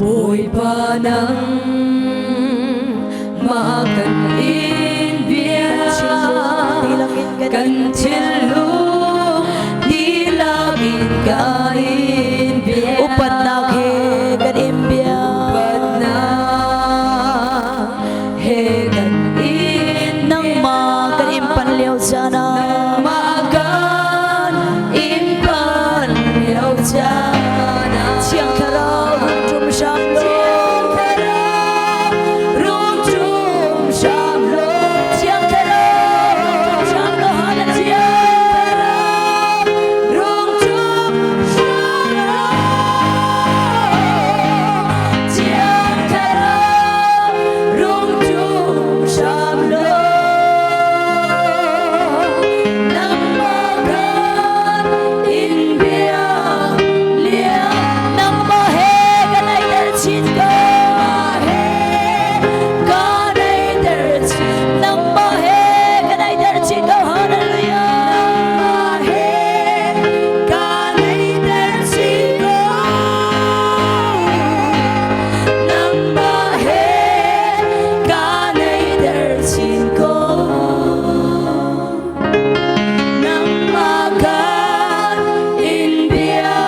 Bawipa nang mah kan in bia kan thinlung dihlak in kan in bia. Upatnak he kan in bia. Upatnak he kan in. Nangmah kan in pan lio caan ah. Nangmah kan in pan lio caan ah. Thiang Thlarau rung ṭum hram law. Thiang Thlarau rung ṭum hram law. Thiang Thlarau rung ṭum hram law. Hallelujah. Thlarau rung ṭum hram law. Thiang Thlarau rung ṭum hram law. Nangmah kan in bia lia. Nangmah he kan naihter chin ko. He ka naihter chin. Nangmah he kan naihter chin ko. Hallelujah. Nangmah he ka naihter chin ko. Nangmah he ka naihter chin ko. Nangmah kan in bia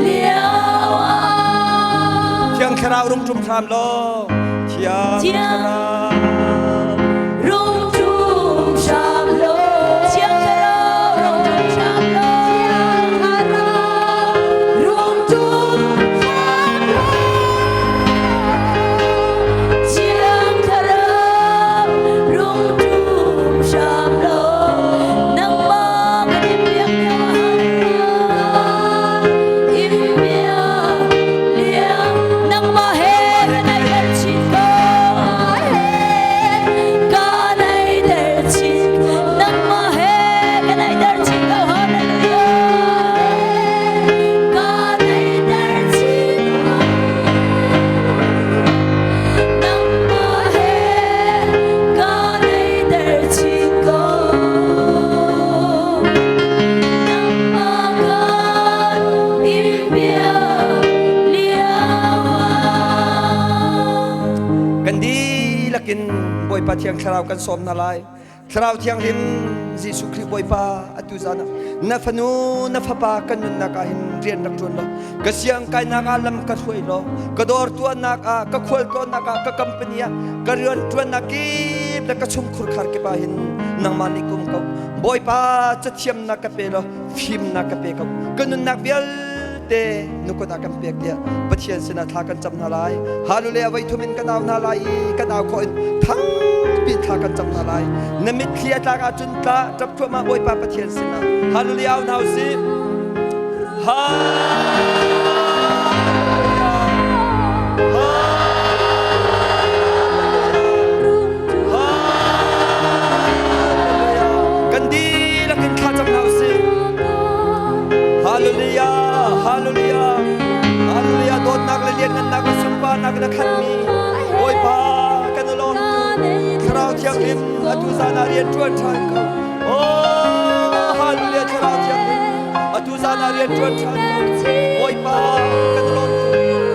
lio ah. Thiang Thlarau rung ṭum hram law. Thiang Thiang Thlarau. Rung ṭum hram law. Thiang Thlarau rung ṭum hram law. Thiang Thlarau rung ṭum hram law. Thiang Thlarau rung ṭum hram law. Nangmah kan in biak lio ah. Hallelujah. In bia lio. Nangmah he kan naihter chin ko. Ka naihter chin. Nangmah he ka naihter chin ko. Hallelujah. Ka naihter chin ko. Nangmah he ka naihter chin ko. Nangmah kan in bia lio ah. Kan dihlak in Bawipa Thiang Thlarau kan sawm hna lai. Thlarau Thianghlim Jesuh Khrih Bawipa atu zan ah na fanu na fapa kan nunnak ah hin rian rak ṭuan law ka siang kainak ah lam ka hruai law ka dawr tuahnak ah ka khual tlawnnak ah ka company ah ka rian ṭuannak kip le ka chungkhur khar kip ah hin nangmah nih kum ko. Bawipa, cathiamnak ka pe law fimnak ka pe ko, ka nunnak vialte nukut ah kan pek tiah Pathian sinah thla kan cam hna lai. Hallelujah. Voi thum in kan au hna lai i kan au khawh in thangpi thla kan cam hna lai. Na mitthli a tlak ahcun tla ṭap thluahmah Bawipa Pathian sinah. Hallelujah. Au hna usih. Hallelujah. Hallelujah. Kan dihlak in thla cam hna usih. Hallelujah. Hallelujah. Hallelujah. Dawtnak le lianngannak le sunparnak in a khatmi Bawipa kan i lawm tuk. Thlarau Thianghlim atu zan ah rian ṭuan ṭhan ko. Oh, hallelujah. Thlarau Thianghlim atu zan ah rian ṭuan ṭhan ko. Bawipa kan i lawm tuk.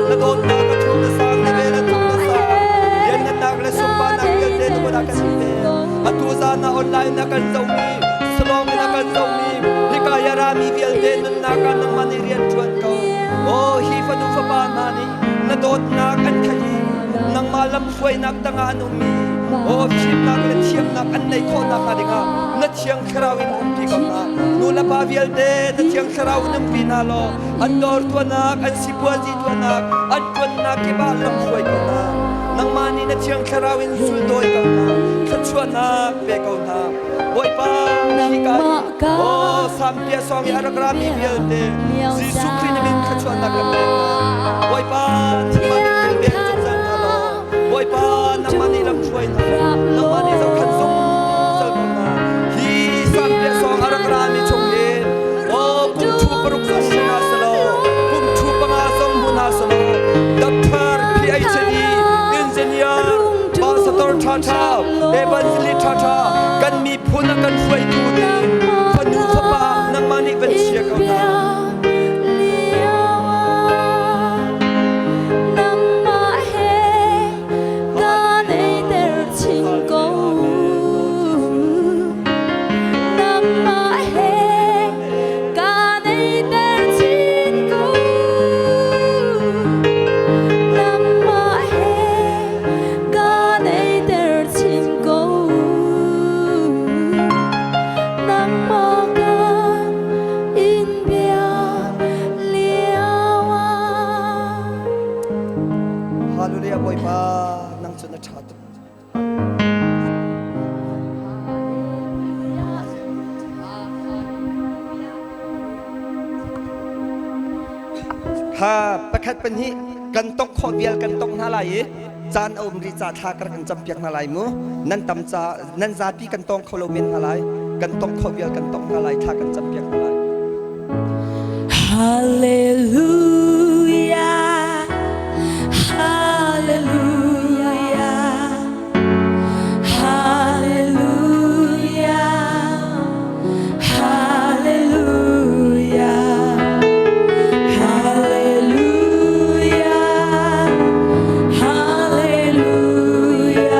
Na dawtnak a thuk na sang, na vel a thuk na sang. Lianngannak le sunparnak vialte na kut ah kan in pek. Atu zan ah online na kan zohmi, salong in a kan zohmi, hika i a rami vialte nunnak ah nangmah nih rian ṭuan ko. Oh, hi fanu fapa hna nih na dawtnak an theih i nangmah lamhruainak tangah an ummi, oh, fimnak le thiamnak an neih khawh nakhnga dingah na Thiang Thlarau in umpi ko hna. Nu le pa vialte na Thiang Thlarau in umpi hna law an dawr tuahnak, an sipuazi tuahnak, an ṭuannak kip ah lamhruai ko hna. Nangmah nih na Thiang Thlarau in suldawi ko hna, thluachuahnak pe ko hna. Bawipa, hika i oh, Sampia sawng i a rak rami vialte Jesuh Khrih na min thluachuahnak kan pek hna. Bawipa, nangmah nih kilveng zungzal hna law, Bawipa, nangmah nih lamhruai hna law, nangmah nih zohkhenh zungzal ko hna. Hi Sampia sawng a rak rami chung hin, oh, kum thu paruk zong hmu hna selaw, kum thu panga zong hmu hna selaw, Doctor PhD Evangelist ṭhaṭha kan miphun a kan hruaitu ding fanu fapa nangmah nih van chia ko hna. Nangmah he kan eiter chin ko. Nangmah he kan eiter chin ko. Nangmah he kan eiter chin ko. Nangmah kan in biak lio ah. Hallelujah Bawipa nang cu na ṭha tuk. Ha pakhat pahnih kan tong khawh vial kan tong hna lai i caan a um rih ca thla ka rak in campiak hna lai mu nan tam ca nan zapi kan tong kho lo men hna lai kan tong khawh vial kan tong hna lai thla kan campiak hna lai. Hallelujah, Hallelujah, Hallelujah, Hallelujah, Hallelujah, Hallelujah, Hallelujah, Hallelujah,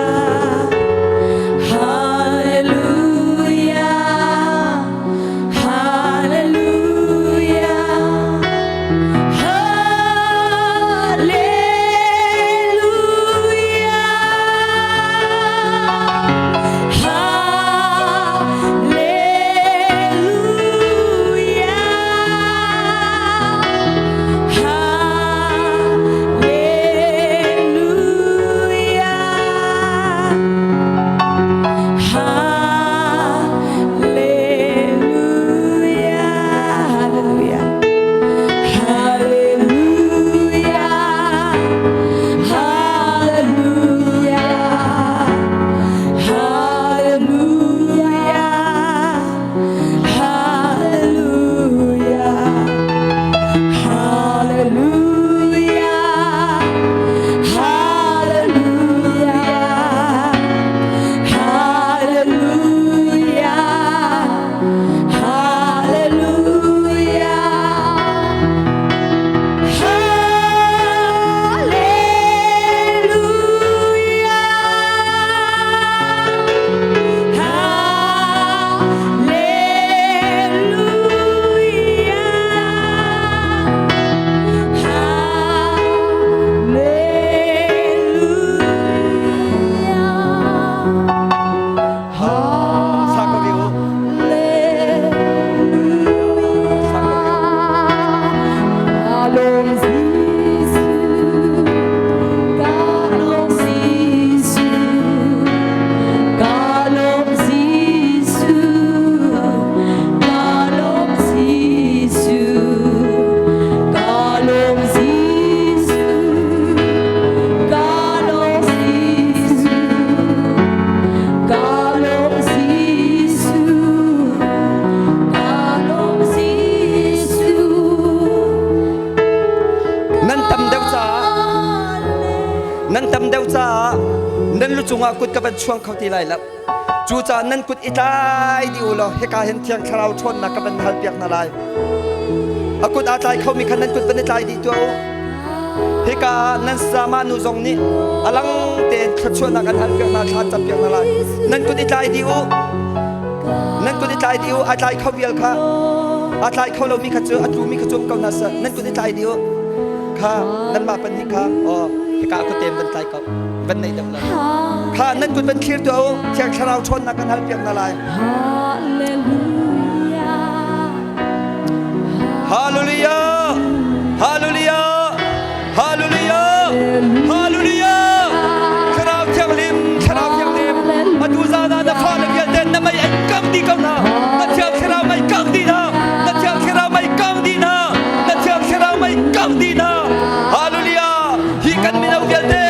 Hallelujah, Hallelujah, Hallelujah. Hallelujah. Hallelujah. Hallelujah. Hallelujah. Hallelujah. Hallelujah. Hallelujah. Hallelujah. Hallelujah. Hallelujah. Hallelujah. Hallelujah. Sa ko riu. Kalong Jesu, Kalong Jesu, Kalong Jesu, Kalong Jesu, Kalong Jesu, Kalong Jesu. Kalong Jesu, Kalong Jesu. Nan tam deuh caah nan tam deuh caah nan lu cungah kut ka van chuang kho ti lai lo. Cucaah nan kut i tlai dih u law hika hin Thiang Thlarau ṭhawnnak ka van halpiak hna lai. A kut aa tlai khomi kha nan kut van i tlai dih tuah u. Hika ah nan sama nu zong nih a lang tein thluachuahnak an halpiak hna, thla an campiak hna lai. Nan kut i tlai dih u. Nan kut i tlai dih u. A tlai kho vial kha a tlai kho lomi kha cu a tlumi kha cu um ko hna seh. Nan kut i tlai dih u. Kha nanmah pahnih kha aw hika ah kuttem van tlai ko. Van neih deuh lo. Kha nan kut van thlir tuah u. Thiang Thlarau ṭhawnnak kan halpiak hna lai. Hallelujah. Hallelujah! Hallelujah! Hallelujah! Hallelujah! Thlarau Thianghlim, Thlarau Thianghlim, atu zan ah na fale vialte na mei an kang dih ko hna. Na Thiang Thlarau mei kang dih hna. Na Thiang Thlarau mei kang dih hna. Na Thiang Thlarau mei kang dih hna. Hallelujah! Hi kan mino vialte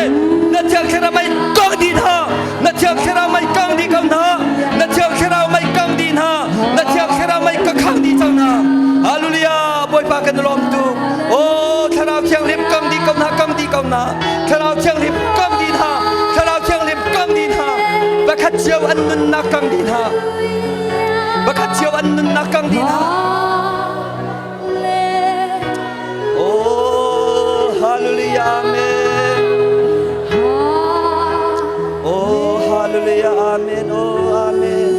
na Thiang Thlarau mei kang dih hna. Na Thiang Thlarau mei kang dih ko hna. Na Thiang Thlarau mei kang dih hna. Na Thiang Thlarau mei ka khang dih cang hna. Hallelujah! Bawipa kan lawm tuk. Oh, Thlarau Thianghlim kang dih ko hna, kang dih ko hna. Thlarau Thianghlim kang dih hna. Thlarau Thianghlim kang dih hna. Pakhat cio an nunnak kang dih hna. Pakhat cio an nunnak kang dih hna. Oh, hallelujah, amen. Oh, hallelujah, amen. Oh, amen.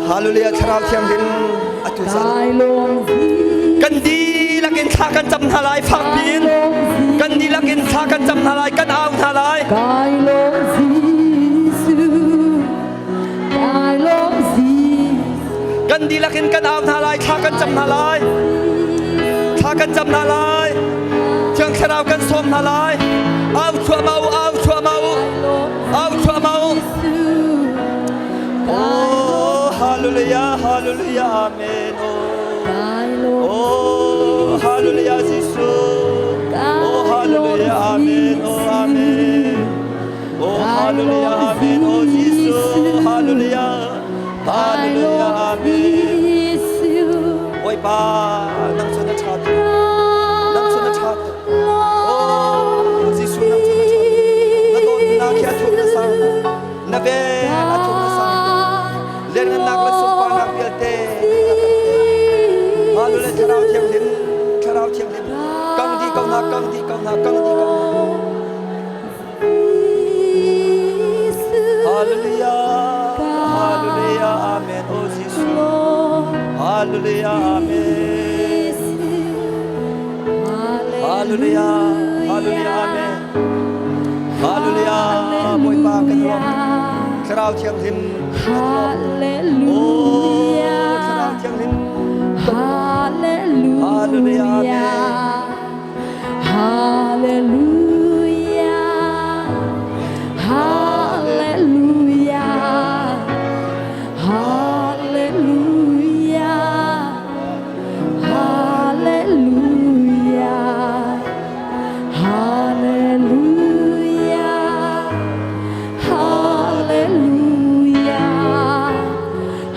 Hallelujah, Thlarau Thianghlim atu zan kan dihlak in thla kan cam hna lai fak piin kan dihlak in thla kan cam hna lai kan au hna lai. Kai lawm Jesuh, kai lawm Jesuh. Kan dihlak in kan au hna lai, thla kan cam hna lai, thla kan cam hna lai, Thiang Thlarau kan sawm hna lai. Au thluahmah u, au thluahmah u, au thluahmah u. Oh, hallelujah, hallelujah, amen. Oh, oh, hallelujah, Jesuh. Oh, hallelujah, amen. Oh, amen. Oh, hallelujah, amen. Oh, Jesuh, hallelujah, hallelujah, amen. Bawipa, nang cu na ṭha tuk. Nang cu na ṭha tuk. Oh, Jesuh, nang cu na ṭha tuk. Na dawtnak hi a thuk na sang tuk. Na vel a thuk na sang tuk. Lianngannak le sunparnak vialte na kan pek. Hallelujah, Thlarau Thianghlim, Thlarau Thianghlim, kang dih ko hna, kang dih ko hna, kang dih ko hna. Hallelujah, hallelujah, amen. Oh, Jesuh. Hallelujah, amen. Hallelujah, hallelujah, amen. Hallelujah, Bawipa kan lawm. Thlarau Thianghlim kan lawm. Oh, Thlarau Thianghlim. Hallelujah, amen. Hallelujah. Hallelujah. Hallelujah. Hallelujah. Hallelujah. Hallelujah. Hallelujah. Hallelujah.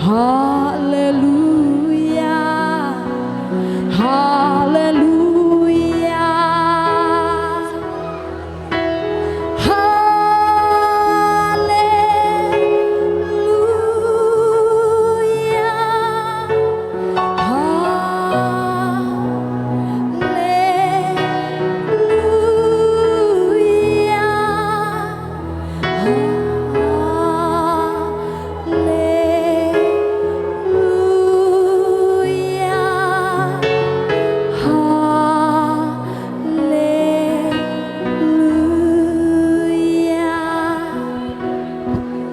Hallelujah. Hallelujah. Hallelujah. Hallelujah.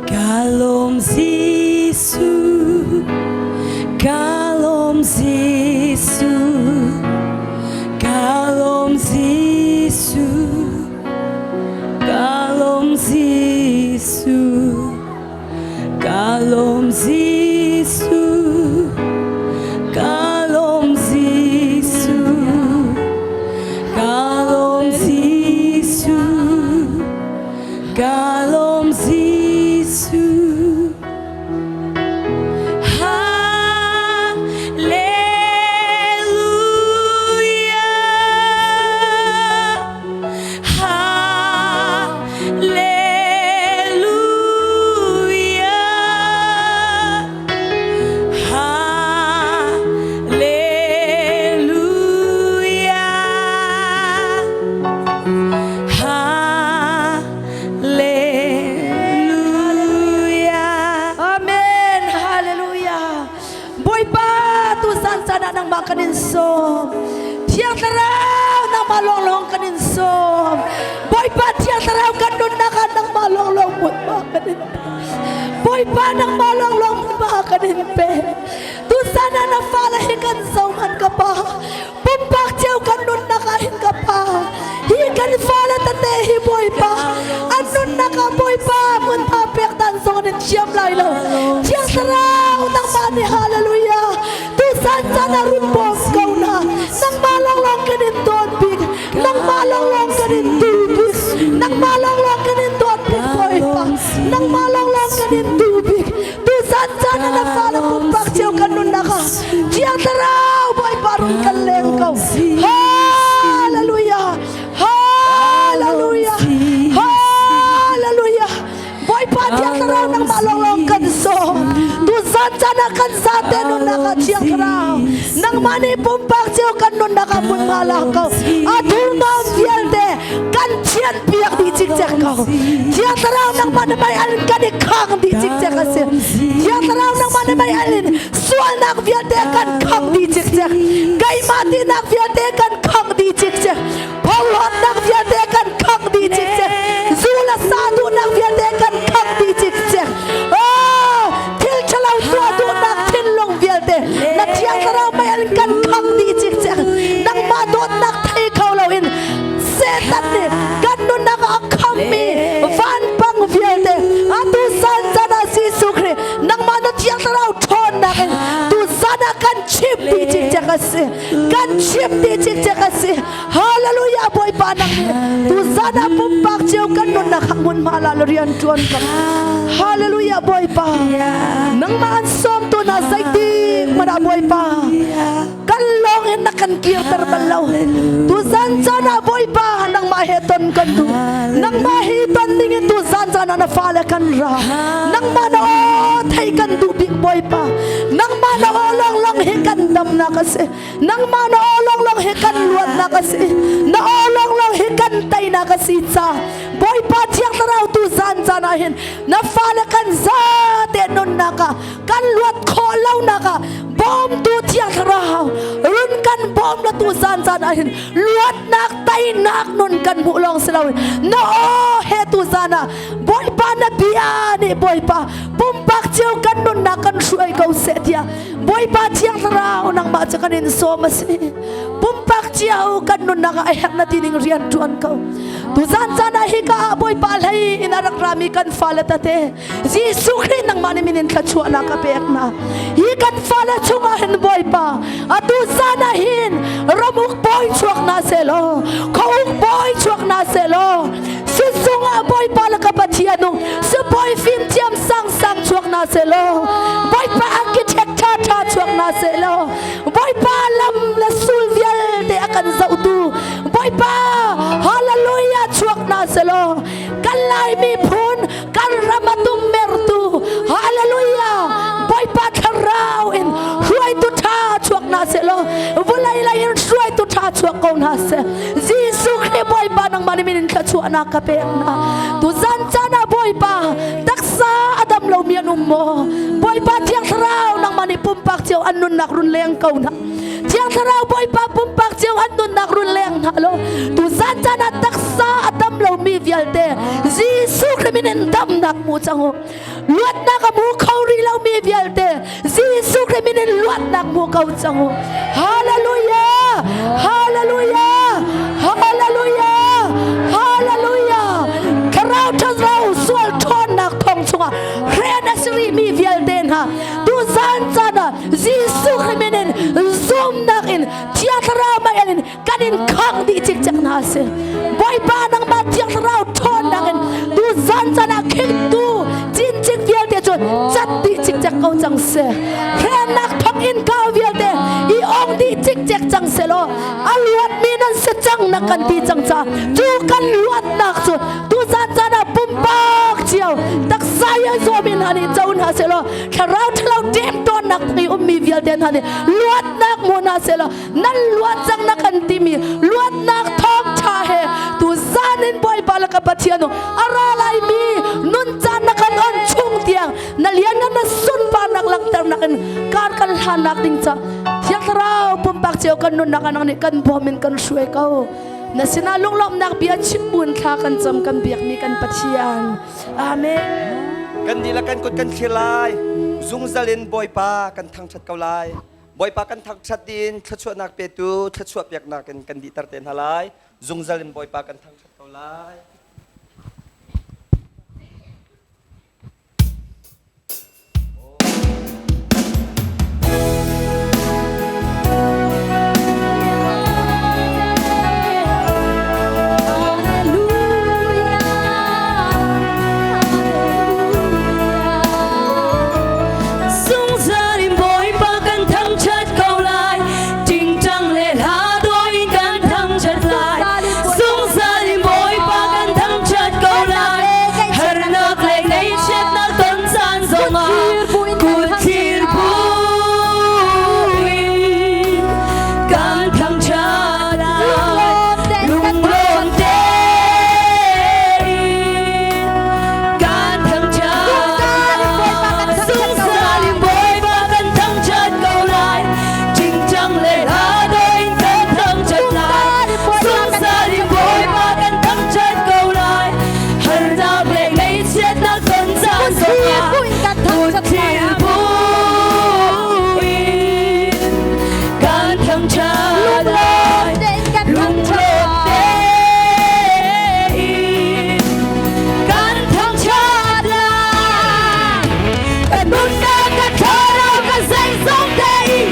Kalom Jesuh, kalom Jesuh, kalom Jesuh, kalom Jesuh, kalom Jesuh, kalom Jesuh, kalom Jesuh. Kalom Jesuh. Hallelujah. Hallelujah. Hallelujah. Hallelujah. Amen. Hallelujah. Bawipa tu zan caan ah nangmah kan in sawm. Thiang Thlarau nangmah lawnglawng kan in sawm. Bawipa Thiang Thlarau kan nunnak ah nangmah lawnglawng hmunhma kan in Bawipa nangmah lawnglawng hmunhma kan in pe. Tu zan ah na fale hi kan zohman ka pa. Pumpak cio kan nunnak ah hin ka pa. Hi kan fale tete hi Bawipa an nunnak ah Bawipa hmunhma pek dan zong an in thiam lai lo. Thiang Thlarau nangmah nih hallelujah tu zan caan ah run bawm ko na. Nangmah lawnglawng kan in dawn bik. Nangmah lawnglawng kan in tu bik. Nangmah lawnglawng kan in dawn bik Bawipa. Nangmah lawnglawng kan in tu bik. Tu zan caan ah na fale pumpak cio kan nunnak ah Thiang Thlarau Bawipa run kan leng ko. Hallelujah. Thiang Thlarau nangmah lawnglawng kan sawm. Tuzan caan ah kan zate nunnak ah Thiang Thlarau nangmah nih pumpak cio kan nunnak ah hmunhma la ko. A thurhnawm vialte kan thian piak dih cikcek ko. Thiang Thlarau nangmah na mei al in kan i khang dih cikcek a si. Thiang Thlarau nangmah na mei al in sualnak vialte kan khang dih cikcek. Keimah tinak vialte kan khang dih cikcek. Phorhlawtnak vialte kan khang dih cikcek. Zu le sa duhnak vialte kan khang dih cikcek. Oh, thil ṭhalo tuah duhnak thinlung vialte na Thiang Thlarau mei in kan khang dih cikcek. Nangmah dawtnak thei kho loin Satan nih kan nunnak ah a khammi vanpang vialte atu san chan ah Jesuh Khrih nangmah na Thiang Thlarau ṭhawnnak in tu zan ah kan chim dih cikcek a si. Kan chim dih cikcek a si. Hallelujah Bawipa nang nih tu zan ah pumpak cio kan nunnak hak hmun hma la rian ṭuan ka. Hallelujah Bawipa nangmah an sawmtu hna zeitik hmanh ah Bawipa kan lawng in na kan kirter bal lo. Tuzan caan ah Bawipa nangmah he ton kan duh. Nangmah hi ton ding in tuzan caan ah na fale kan ra. Nangmah na aw thei kan duh bik Bawipa. Nangmah na aw lawnglawng hi kan damnak a si. Nangmah na aw lawnglawng hi kan luatnak a si. Na aw lawnglawng hi kan teinak a si ca. Bawipa Thiang Thlarau tu zan caan ah hin na fale kan zate nunnak ah kan luat khawh lonak ah bawmtu Thiang Thlarau run kan bawm la tu zan caan ah hin luatnak teinak nun kan hmuh lawng si loin na aw he tu zan ah Bawipa na bia nih Bawipa pumpak cio kan nunnak kan hruai ko seh tiah Bawipa Thiang Thlarau nangmah cu kan in sawm a si. Pumpak cio kan nunnak ah a herh na ti ning rian ṭuan ko. Tuzan caan ah hika ah Bawipa hlei in a rak rami kan fale tate Jesuh Khrih nangmah nih min in thluachuahnak a pek hna. Hi kan fale chungah hin Bawipa atu zan ah hin ramuk bawi chuak hna selaw khuauk bawi chuak hna selaw sizung ah Bawipa le ka Pathian nung sibawi fimthiam sangsang chuak hna selaw Bawipa architect ṭha ṭha chuak hna selaw Bawipa lam le sul vialte a kan zohtu Bawipa hallelujah chuak hna selaw kan Lai miphun kan ram a tummertu hallelujah Bawipa thlarau in hruaitu ṭha chuak hna seh law vawlei lei in hruaitu ṭha chuak ko hna seh. Jesuh Khrih Bawipa nangmah nih min in thluachuahnak ka pek hna. Tuzan caan ah Bawipa taksa a dam lomi an um maw? Bawipa Thiang Thlarau nangmah nih pumpak cio an nunnak run leng ko hna. Thiang Thlarau Bawipa pumpak cio an nunnak run leng hna law tuzan caan ah taksa a dam lomi vialte Jesuh Khrih min in damnak hmu cang u. Luatnak a hmu kho rih lomi vialte Jesuh Khrih min in luatnak hmu ko cang u. Hallelujah! Hallelujah! Hallelujah! Hallelujah! Thlarau ṭhalo sual ṭhawnnak thong chungah hren a si rihmi vialte hna tuzan caan ah Jesuh Khrih min in zumnak in Thiang Thlarau mei in kan in khang dih cikcek hna a si. Bawipa nangmah Thiang Thlarau ṭhawnnak in tuzan caan ah khingtu cincik vialte cu cat dih cikcek ko cang seh. Hrennak thong in kau vialte i ong dih cikcek cang seh law a luatmi nan si cang na kan ti cang caah cu kan luatnak cu tuzan caan ah pumpak cio taksa i a zawmi hna nih co hna seh law thlarau ṭhalo ṭemṭawnnak i ummi vialte hna nih luatnak hmu hna seh law nan luat cang na kan timi luatnak thawngṭha he tu zan in Bawipa le ka Pathian a ra laimi nun caan na kan on chung tiang na lianngan na sunparnak langhternak in kar kan hlannak ding ca Thiang Thlarau pumpak cio kan nunnak anang nih kan bawm in kan hruai ko. Na sinah lunglawmhnak bia chim buin thla kan cam kan biakmi kan Pathian. Amen. Kan dihlak kan kut kan thlir lai. Zungzal in Bawipa kan thangṭhat ko lai. Bawipa kan thangṭhat in thluachuahnak petu thluachuah peknak in kan dihter te hna lai. Zungzal in Bawipa kan thangṭhat ko lai. Zungzal in Bawipa kan thangṭhat ko lai, ṭingṭang le hla dawh in kan thangṭhat lai. Zungzal in Bawipa kan Kut thlir buin kan thangṭhat lai. Lunglawm tein kan thangṭhat lai. Kan nunnak, kan thlarau, kan zeizong tein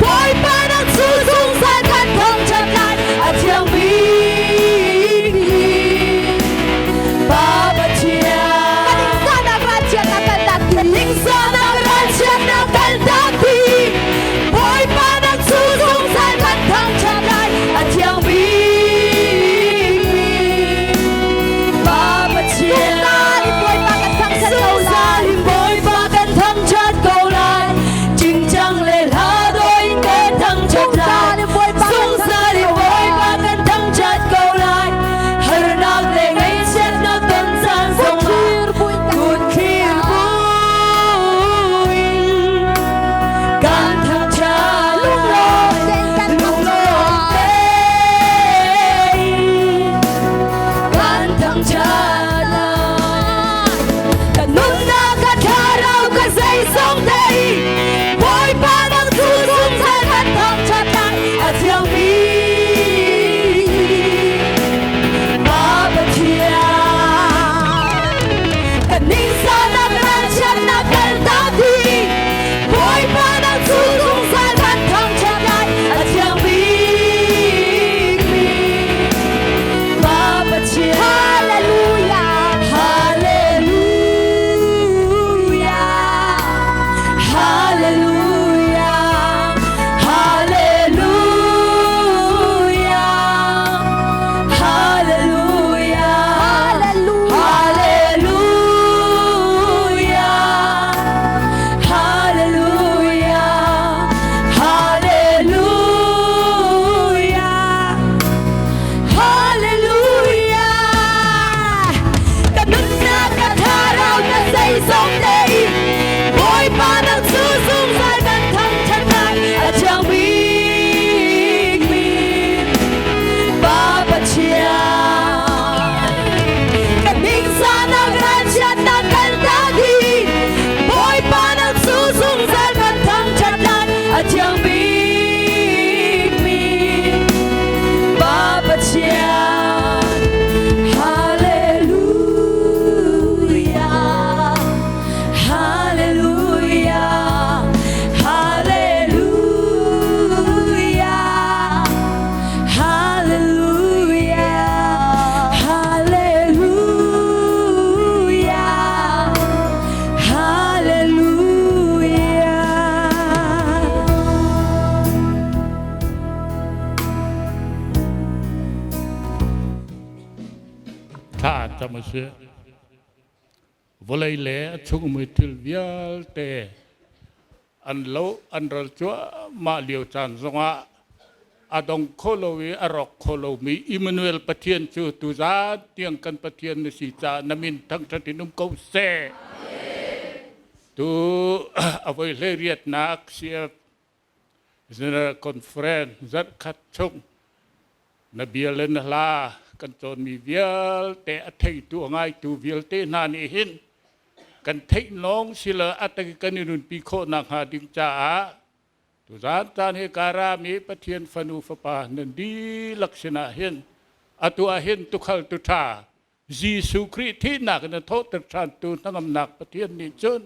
Bawipa nang cu zungzal kan thangṭhat lai. A thiang bik Pa Pathian. Kan ningzahnak ralchiatnak kaltak dih. Ningzahnak ralchiatnak kaltak dih. Bawipa nang cu zungzal kan thangṭhat lai. A thiang bik Pa Pathian. Zungzal in Bawipa kan thangṭhat ko lai. Zungzal in Bawipa kan thangṭhat ko lai. Tingtang le hla dawh in kan thangṭhat lai. Zungzal in Bawipa kan Zungzal in Bawipa kan thangṭhat ko lai. Harnak le ngaihchiatnak ton caan zongah Kut thlir buin kut thlir buin kan thangṭhat Lunglawm tein kan Lunglawm tein kan thangṭhat lai. Kan nunnak, kan thlarau, kan zeizong tein Bawipa nang cu zungzal kan thangṭhat lai. A thiang bik Pa Pathian. Kan ningzahnak, ralchiatnak kaltak dih. Bawipa nang cu zungzal kan thangṭhat lai. A thiang bikmi Pa Pathian. Hallelujah. Hallelujah. Hallelujah. Hallelujah. Hallelujah. Hallelujah. Hallelujah. Hallelujah. Hallelujah. Hallelujah. Kan nunnak, kan thlarau, kan zeizong tein Bawipa nang cu zungzal kan thangṭhat lai. A thiang bikmi Pa Pathian. Kan ningzahnak, ralchiatnak kan tak dih. Bawipa nang cu zungzal kan thangṭhat lai. A thiang bikmi Pa Pathian. Hallelujah. Hallelujah. Hallelujah. Hallelujah. Hallelujah. Hallelujah. Thla cam a si. Vawlei le a chungmi thil vialte an lo an ral cuahmah lio caan zongah a dong kho lo i a rawk kho lomi Immanuel Pathian cu tuzaan tiang kan Pathian na si caah na min thangṭhat in um ko seh. Tu a voi hlei riatnak CF General Conference zarhkhat chung na bia le na hla kan cawnmi vialte a theitu a ngaitu vialte hna nih hin kan theih lawng sila a tak kan i nunpi khawh nakhnga ding caah tuzaan caan hi karami Pathian fanu fapa nan dihlak sinah hin atu ah hin tukhal tu ṭha Jesuh Khrih thihnak in a thawhter ṭhantu hnangamnak Pathian nih cun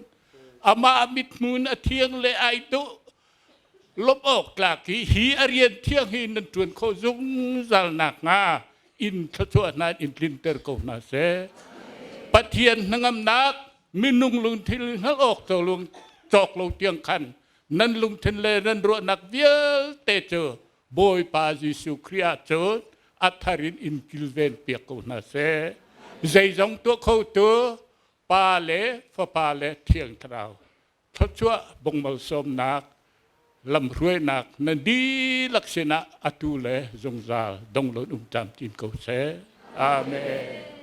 amah mithmun a thiang le ai duh lawmh awk tlak hi hi a rian thiang hi nan ṭuan khawh zungzal nakhnga in thluachuah hna in tlinter ko hna seh. Pathian hnangamnak minung lungthin hngalh awk lung cawk lo tiang khan nan lungthin le nan ruahnak vialte cu Bawipa Jesuh Khrih ah cun a thar in in kilven piak ko hna seh. Zeizong tuah khotu Pa le Fapa le Thiang Thlarau thluachuah bungmalsawmnak lamhruainak na dihlak sinah atu le zungzal dongloin um camcin ko seh. Amen.